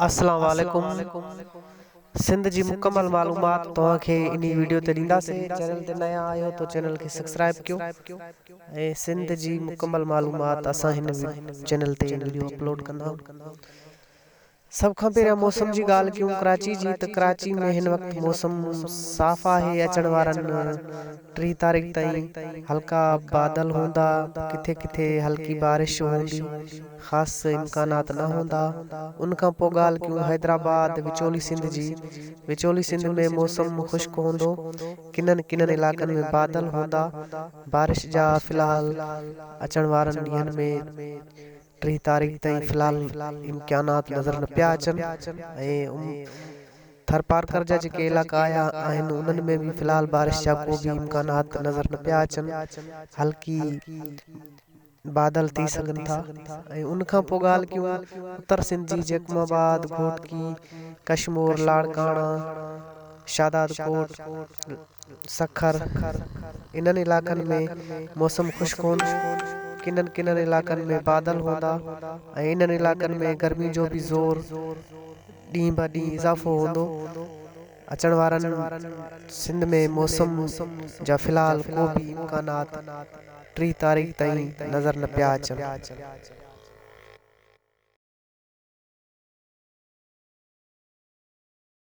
اسلام عليڪم سنڌ جي مڪمل معلومات توهان کي انهي ويڊيو تي ڏينداسين چينل تي نيا آهيو ته چينل کي سبسڪرائب ڪيو ۽ سنڌ جي مڪمل معلومات اسان هن چينل تي ويڊيو اپلوڊ ڪندا آهيون سڀ کان پهريان موسم جي ڳالهه ڪيون ڪراچي جي ته ڪراچي ۾ هن وقت موسم صاف آهي اچڻ وارن 30 تاريخ تائين هلڪا بادل هوندا ڪٿي ڪٿي هلڪي بارش هوندي خاص امڪانات نه هوندا. ان کان پوء ڳالهه ڪيون حيدرآباد، وچولي سنڌ جي. وچولي سنڌ ۾ موسم خشڪ هوندو. ڪنن ڪنن علائقن ۾ بادل هوندا. بارش جا في الحال اچڻ وارن ڏينهن ۾ 30 تاريخ تائين في الحال امڪانات نظر نه پيا اچن ۽ ٿرپارڪر جا جيڪي علائقا آيا آهن انهن ۾ به في الحال بارش جا ڪو به امڪانات نظر نه پيا اچن. هلڪي بادل ٿي سگهن ٿا ۽ ان کان پوء ڳالهه ڪيون اتر سنڌ جي جيڪب آباد، گهوٽڪي، ڪشمور، لاڙڪاڻا، شهدادڪوٽ، سکر انهن علائقن ۾ موسم خشڪ هوندو، ڪنن ڪنن علائقن ۾ بادل هوندا ۽ انهن علائقن ۾ گرمي جو به زور ڏينهن به ڏينهن اضافو هوندو. اچڻ وارن سنڌ ۾ موسم جا في الحال ڪو به امڪانات 30 تاريخ تائين نظر نه پيا اچن.